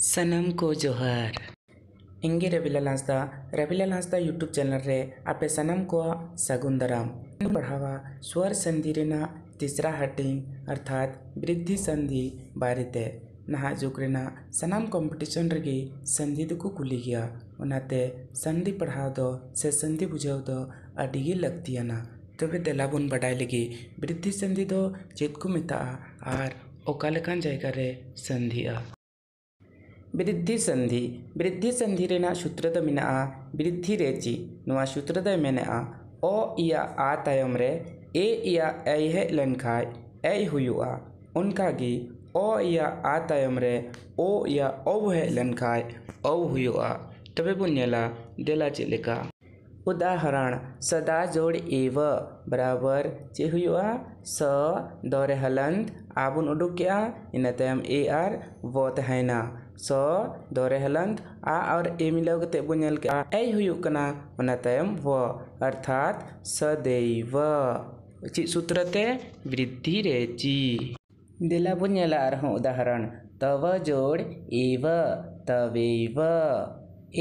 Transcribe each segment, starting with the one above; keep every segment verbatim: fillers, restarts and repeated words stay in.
ᱥᱟᱱᱟᱢ ᱠᱚ ᱡᱚᱦᱟᱨ᱾ ᱤᱧ ᱜᱮ ᱨᱚᱵᱤᱞᱟᱞ ᱦᱟᱸᱥᱫᱟ, ᱨᱚᱵᱤᱞᱟᱞ ᱦᱟᱸᱥᱫᱟ YouTube channel ᱨᱮ ᱟᱯᱮ ᱥᱟᱱᱟᱢ ᱠᱚᱣᱟᱜ ᱥᱟᱹᱜᱩᱱ ᱫᱟᱨᱟᱢ᱾ ᱤᱧ ᱯᱟᱲᱦᱟᱣᱟ ᱥᱣᱟᱨ ᱥᱟᱱᱫᱷᱤ ᱨᱮᱱᱟᱜ ᱛᱤᱥᱨᱟ ᱦᱟᱹᱴᱤᱧ ᱚᱨᱛᱷᱟᱛ ᱵᱨᱤᱫᱽᱫᱷᱤ ᱥᱟᱱᱫᱷᱤ ᱵᱟᱨᱮᱛᱮ᱾ ᱱᱟᱦᱟᱜ ᱡᱩᱜᱽ ᱨᱮᱱᱟᱜ ᱥᱟᱱᱟᱢ competition ᱨᱮᱜᱮ ᱥᱟᱱᱫᱷᱤ ᱫᱚᱠᱚ ᱠᱩᱞᱤ ᱜᱮᱭᱟ, ᱚᱱᱟᱛᱮ ᱥᱟᱱᱫᱷᱤ ᱯᱟᱲᱦᱟᱣ ᱫᱚ ᱥᱮ ᱥᱟᱱᱫᱷᱤ ᱵᱩᱡᱷᱟᱹᱣ ᱫᱚ ᱟᱹᱰᱤ ᱜᱮ ᱞᱟᱹᱠᱛᱤᱭᱟᱱᱟ᱾ ᱛᱚᱵᱮ ᱫᱮᱞᱟ ᱵᱚᱱ ᱵᱟᱰᱟᱭ ᱞᱮᱜᱮ ᱵᱨᱤᱫᱽᱫᱷᱤ ᱥᱟᱱᱫᱷᱤ ᱫᱚ ᱪᱮᱫ ᱠᱚ ᱢᱮᱛᱟᱜᱼᱟ ᱟᱨ ᱚᱠᱟ ᱞᱮᱠᱟᱱ ᱡᱟᱭᱜᱟ ᱨᱮ ᱥᱟᱱᱫᱷᱤᱜᱼᱟ᱾ ᱵᱨᱤᱫᱽᱫᱷᱤ ᱥᱟᱱᱫᱷᱤ᱾ ᱵᱨᱤᱫᱽᱫᱷᱤ ᱥᱟᱱᱫᱷᱤ ᱨᱮᱱᱟᱜ ᱥᱩᱛᱨᱚ ᱫᱚ ᱢᱮᱱᱟᱜᱼᱟ ᱵᱨᱤᱫᱽᱫᱷᱤ ᱨᱮᱪᱤ᱾ ᱱᱚᱣᱟ ᱥᱩᱛᱨᱚ ᱫᱚᱭ ᱢᱮᱱᱮᱜᱼᱟ, ᱚ ᱤᱭᱟ ᱟ ᱛᱟᱭᱚᱢ ᱨᱮ ᱮ ᱤᱭᱟ ᱮᱭ ᱦᱮᱡ ᱞᱮᱱᱠᱷᱟᱡ ᱮᱭ ᱦᱩᱭᱩᱜᱼᱟ᱾ ᱚᱱᱠᱟᱜᱮ ᱚ ᱤᱭᱟ ᱟ ᱛᱟᱭᱚᱢ ᱨᱮ ᱳ ᱤᱭᱟ ᱚᱣ ᱦᱮᱡ ᱞᱮᱱᱠᱷᱟᱡ ᱚᱣ ᱦᱩᱭᱩᱜᱼᱟ᱾ ᱛᱚᱵᱮ ᱵᱚᱱ ᱧᱮᱞᱟ ᱫᱮᱞᱟ ᱪᱮᱫ ᱞᱮᱠᱟ᱾ ᱩᱫᱟᱦᱚᱨᱚᱬ, ᱥᱚᱫᱟ ᱡᱳᱲ ᱮᱣ ᱵᱟᱨᱟᱵᱟᱨ ᱪᱮᱫ ᱦᱩᱭᱩᱜᱼᱟ? ᱥᱚ, ᱫᱚ ᱨᱮ ᱦᱟᱞᱟᱱᱛ, ᱟ ᱵᱚᱱ ᱩᱰᱩᱠ ᱠᱮᱜᱼᱟ, ᱤᱱᱟᱹ ᱛᱟᱭᱚᱢ ᱮ ᱟᱨ ᱣᱚ ᱛᱟᱦᱮᱸᱭᱮᱱᱟ᱾ ᱥᱚ, ᱫᱚ ᱨᱮ ᱦᱟᱞᱟᱱᱛ, ᱟ ᱟᱨ ᱮ ᱢᱤᱞᱟᱹᱣ ᱠᱟᱛᱮ ᱵᱚᱱ ᱧᱮᱞ ᱠᱮᱜᱼᱟ, ᱮᱭ ᱦᱩᱭᱩᱜ ᱠᱟᱱᱟ, ᱚᱱᱟ ᱛᱟᱭᱚᱢ ᱣᱚ, ᱚᱨᱛᱷᱟᱛ ᱥᱚᱫᱮᱭᱣ᱾ ᱪᱮᱫ ᱥᱩᱛᱨᱚ ᱛᱮ? ᱵᱨᱤᱫᱽᱫᱷᱤ ᱨᱮᱪᱤ᱾ ᱫᱮᱞᱟ ᱵᱚᱱ ᱧᱮᱞᱟ ᱟᱨᱦᱚᱸ ᱩᱫᱟᱦᱚᱨᱚᱬ, ᱛᱚᱣ ᱡᱳᱲ ᱮᱣ, ᱛᱚᱣᱮᱭᱣ᱾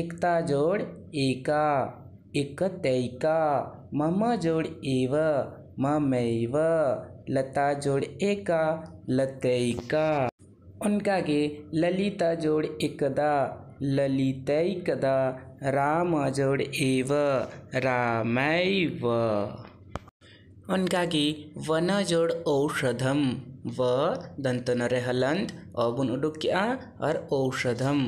ᱮᱠᱛᱟ ᱡᱳᱲ ᱮᱠᱟ, ᱮᱠᱛᱮᱭᱠᱟ᱾ ᱢᱚᱢ ᱡᱳᱲ ᱮᱣ, ᱢᱚᱢᱮᱭᱣ᱾ ᱞᱚᱛᱟ ᱡᱳᱲ ᱮᱠᱟ, ᱞᱚᱛᱮᱭᱠᱟ᱾ ᱚᱱᱠᱟᱜᱮ ᱞᱚᱞᱤᱛᱟ ᱡᱳᱲ ᱮᱠᱫᱟ, ᱞᱚᱞᱤᱛᱮᱭᱠᱫᱟ᱾ ᱨᱟᱢ ᱡᱳᱲ ᱮᱣ, ᱨᱟᱢᱮᱭᱣ᱾ ᱚᱱᱠᱟᱜᱮ ᱣᱚᱱ ᱡᱳᱲ ᱳᱣᱥᱚᱫᱷᱚᱢ, ᱣᱚ ᱫᱚᱱᱛᱚ ᱱᱚ ᱨᱮ ᱦᱟᱞᱟᱱᱛ, ᱚ ᱵᱚᱱ ᱩᱰᱩᱠ ᱠᱮᱜᱼᱟ, ᱟᱨ ᱳᱣᱥᱚᱫᱷᱚᱢ,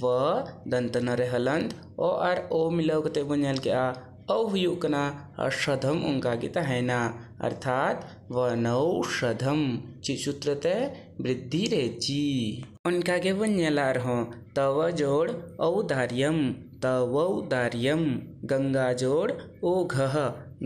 ᱣᱚ ᱫᱚᱱᱛᱚ ᱱᱚ ᱨᱮ ᱦᱟᱞᱟᱱᱛ, ᱚ ᱟᱨ ᱳ ᱢᱤᱞᱟᱹᱣ ᱠᱟᱛᱮ ᱵᱚᱱ ᱧᱮᱞ ᱠᱮᱜᱼᱟ, ᱳᱣ ᱦᱩᱭᱩᱜ ᱠᱟᱱᱟ ᱚᱥᱚᱫᱷᱚᱢ, ᱚᱱᱠᱟ ᱜᱮ ᱛᱟᱦᱮᱸᱭᱮᱱᱟ, ᱚᱨᱛᱷᱟᱛ ᱣᱚᱱᱚᱣᱥᱚᱫᱷᱚᱢ᱾ ᱪᱮᱫ ᱥᱩᱛᱨᱚ ᱛᱮ? ᱵᱨᱤᱫᱽᱫᱷᱤ ᱨᱮᱪᱤ᱾ ᱚᱱᱠᱟ ᱜᱮᱵᱚᱱ ᱧᱮᱞᱟ ᱟᱨᱦᱚᱸ, ᱛᱚᱣ ᱡᱳᱲ ᱳᱣᱫᱟᱨᱭᱚᱢ, ᱛᱚᱣᱳᱣᱫᱟᱨᱭᱚᱢ᱾ ᱜᱚᱝᱜᱟ ᱡᱳᱲ ᱳᱜᱷᱚᱦ,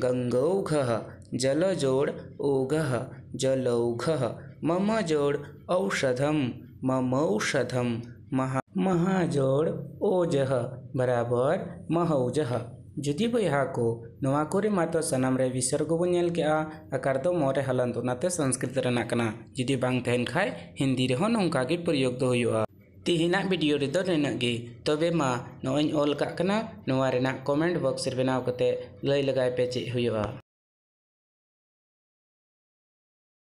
ᱜᱚᱝᱜᱳᱣᱜᱷᱚᱦ᱾ ᱡᱚᱞᱚ ᱡᱳᱲ ᱳᱜᱷᱚᱦ, ᱡᱚᱞᱳᱣᱜᱷᱚᱦ᱾ ᱢᱚᱢ ᱡᱳᱲ ᱳᱣᱥᱚᱫᱷᱚᱢ, ᱢᱚᱢᱳᱣᱥᱚᱫᱷᱚᱢ᱾ ᱢᱚᱦᱟ, ᱢᱚᱦᱟ ᱡᱳᱲ ᱳᱡᱚᱦ ᱵᱟᱨᱟᱵᱚᱨ ᱢᱚᱦᱳᱣᱡᱚᱦ᱾ ᱡᱩᱫᱤ ᱵᱚᱭᱦᱟ ᱠᱚ, ᱱᱚᱣᱟ ᱠᱚᱨᱮ ᱢᱟᱛᱚ ᱥᱟᱱᱟᱢ ᱨᱮ ᱵᱤᱥᱚᱨᱜᱚ ᱵᱚᱱ ᱧᱮᱞ ᱠᱮᱜᱼᱟ, ᱟᱠᱟᱨ ᱫᱚ ᱢᱚ ᱨᱮ ᱦᱟᱞᱟᱱᱛ, ᱚᱱᱟᱛᱮ ᱥᱚᱝᱥᱠᱨᱤᱛ ᱨᱮᱱᱟᱜ ᱠᱟᱱᱟ᱾ ᱡᱩᱫᱤ ᱵᱟᱝ ᱛᱟᱦᱮᱱ ᱠᱷᱟᱡ ᱦᱤᱱᱫᱤ ᱨᱮᱦᱚᱸ ᱱᱚᱝᱠᱟ ᱜᱮ ᱯᱨᱚᱭᱳᱜᱽ ᱫᱚ ᱦᱩᱭᱩᱜᱼᱟ᱾ ᱛᱤᱦᱤᱧᱟᱜ video ᱨᱮᱫᱚ ᱱᱤᱱᱟᱹᱜ ᱜᱮ᱾ ᱛᱚᱵᱮ ᱢᱟ, ᱱᱚᱜᱼᱚᱭ ᱤᱧ ᱚᱞ ᱠᱟᱜ ᱠᱟᱱᱟ, ᱱᱚᱣᱟ ᱨᱮᱱᱟᱜ comment box ᱨᱮ ᱵᱮᱱᱟᱣ ᱠᱟᱛᱮ ᱞᱟᱹᱭ ᱞᱮᱜᱟᱭ ᱯᱮ ᱪᱮᱫ ᱦᱩᱭᱩᱜᱼᱟ᱾